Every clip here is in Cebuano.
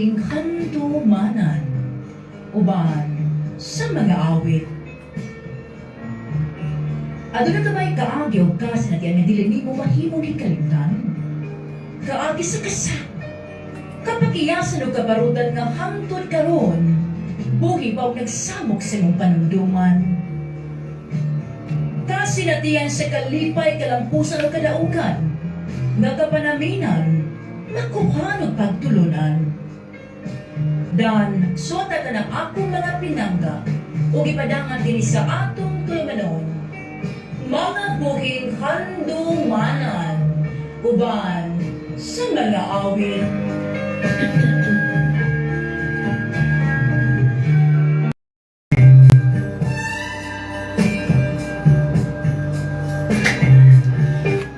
Buhing handumanan uban sa mga awit. Aduna ka ba'y kaagi o kasinatian nga dili nimo mahimong hikalimtan? Kaagi sa kasa. Kapakiyasan o kabarutan nga hangtod karon, buhi pa og nagsamok sa imong panumduman. Kasinatian sa kalipay, kalampusan o kadaugan, nga kapanaminan, makuhan og pagtulunan. Dan, suwata ka ng akong mga pinangga, ug ipadangan dinhi sa atong tulumanon. Mga buhing handumanan, uban sa mga awit.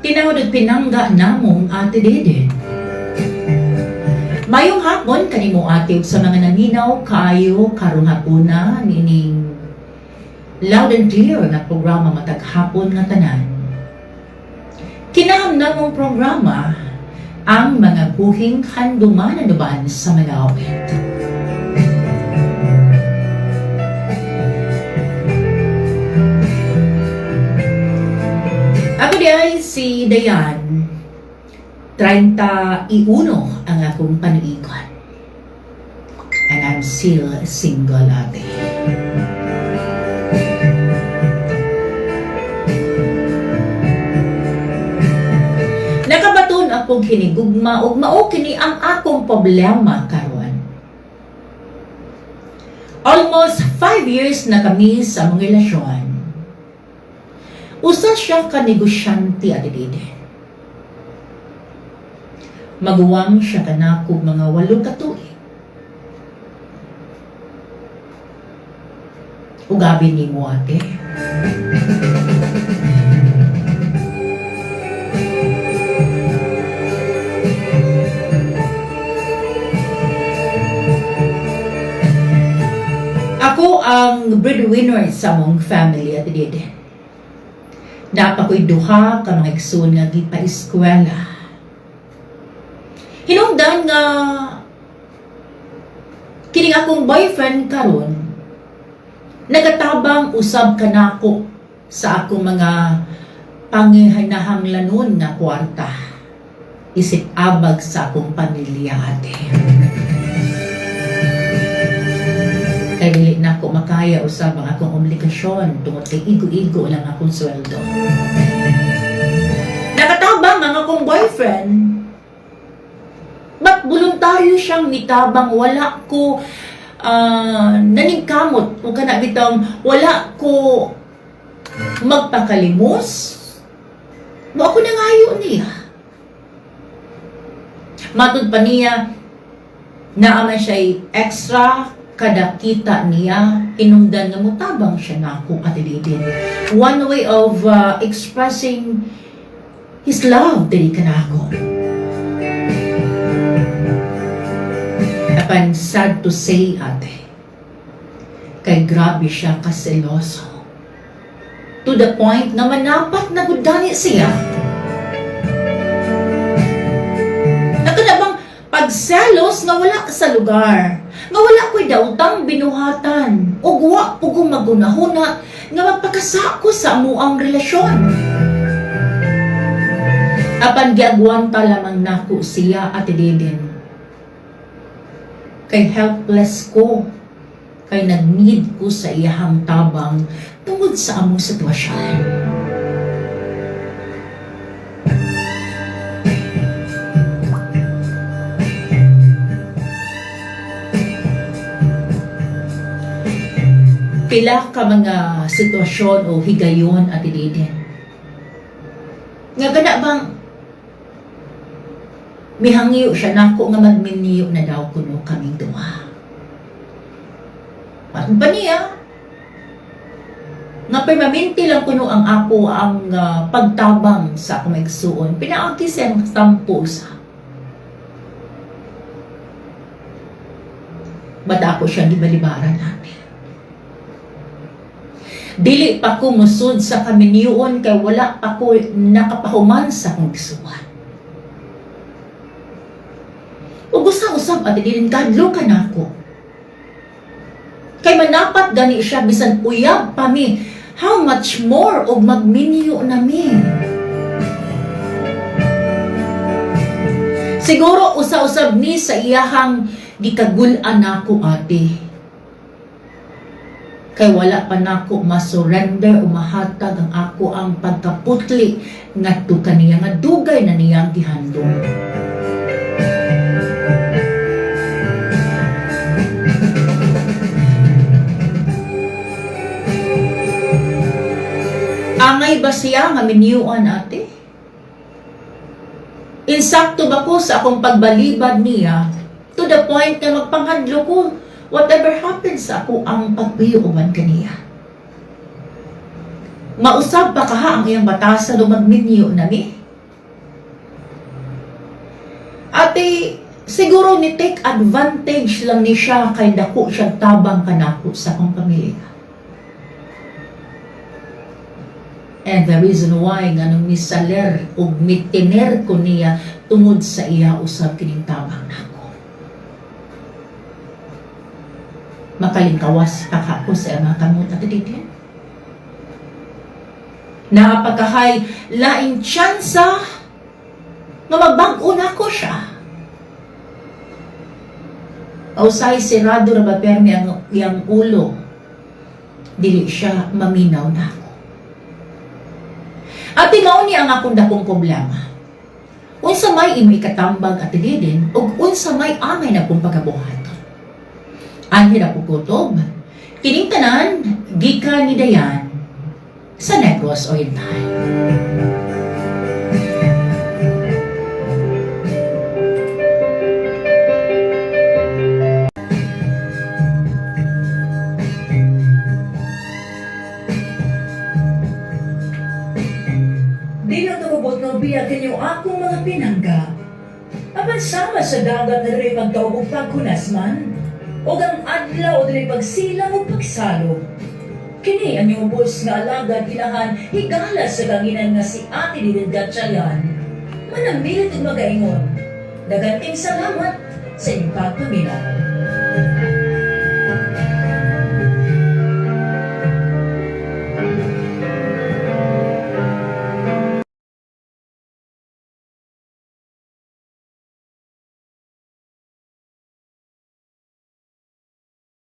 Tinawag og pinangga namong Ate Dede. Mayong hapon kanimo, ate, ug sa mga naminaw kaayo karong hapuna niining Loud and Clear nga programa matag hapon nga tanan. Kinaham namong programa ang mga buhing handumanan uban sa mga awit. Ako di ay si Dayan, 31 ang akong panuigon. And I'm still single, ate. Nakabaton akong hinigugma ug mao kini ang akong problema karon. Almost 5 years na kami sa among relasyon. Usa siya ka negosyante, Ate Dede. Maguwang siya kanako mga 8 ka tuig. Ugabi nimo, ate. Ako ang breadwinner sa among family, Ate Dede. Naa pa ko'y duha ka mga igsoon nga gipa-eskwela. Hinungdan nga kining akong boyfriend karon nagatabang usab kanako sa akong mga pangihinahanglanon nga kwarta isip abag sa akong pamilya, ate. Kay dili na ako makaya usab ang akong obligasyon tungod kay igo-igo lang akong sweldo. Nakatabang ang akong boyfriend. But voluntaryo siyang mitabang, wala ko naningkamot o kana bitang wala ko magpakalimos. Mo ako nangayo niya. Matud pa niya, naa man siya extra kada kita niya, hinungdan nga mutabang siya nako, Ate Didin. One way of expressing his love diri kanako. Apan sad to say, ate, kay grabe siya kaseloso. To the point na manapat na gud gani siya. Nato na bang pagselos nga wala sa lugar, nga wala ko'y daotang binuhatan, ug wa po ko magunahuna nga magpakasako sa amuang relasyon. Apan giagwanta lamang nako siya, Ate Deden. Kay helpless ko. Kay nag-need ko sa iyahang tabang tungod sa among sitwasyon. Pila ka mga sitwasyon o higayon, Ate Deden. Nga kana bang mihangyo siya nako nga magminyo na daw kuno kaming duha. Matun pa niya nga permanente lang kuno ang ako ang pagtabang sa akong igsuon. Pinaagi siya ng sampo sa. But ako siyang gibalibaran natin. Dili pa ko musud sa kaminyoon kay wala pa ko nakapahuman sa akong igsuon. Ug usa usab Ate Didin, kahadlokan nako. Kay manapat gani siya bisan uyab pa mi. How much more og magminyo na mi? Siguro usa-usab ni sa iyahang gikagul-an nako, ate. Kay wala pa nako ma-surrender o mahatag ang ako ang pagkaputli ngadto kaniya nga dugay na niyang gihandom. Angay ba siya nga minyuan, ate? Insakto ba ko sa akong pagbalibad niya to the point nga magpanghadlo ko whatever happens sa ako ang pagpuyo uban kaniya? Mausab pa kaha ang iyang batasan o magminyo na mi? Ate, siguro ni take advantage lang ni siya kay dako siyang tabang kanako sa akong pamilya. And the reason why nga nung misaler ug mitiner ko niya tungod sa iya usab kining tabang nako. Makalingkawas pa ka ko sa mga kamot, Ate Didin. Naapakahay laing tsansa nga mabag-o nako siya. Ausay sirado ra ba permi ang iyang ulo. Dili siya maminaw nako. Ate, mao ni ang akong dakong problema. Unsa may imo ikatambag, Ate Didin, ug unsa may angay na kong pagabuhaton? Anhi na kutob. Kining tanan gikan ni Dayan sa Negros Oriental. Di lang tumubot ng biya kanyo akong mga pinangga. Apan sama sa dagat na diri pagtaog ug paghunas man, ug ang adlaw diri pagsilang ug pagsalog. Kini ang inyong nga alagad inahan higala sa kanginan nga si Ate Didin Gatchalian. Manamilit ug magaingon. Daghang salamat sa inyong pagpaminaw.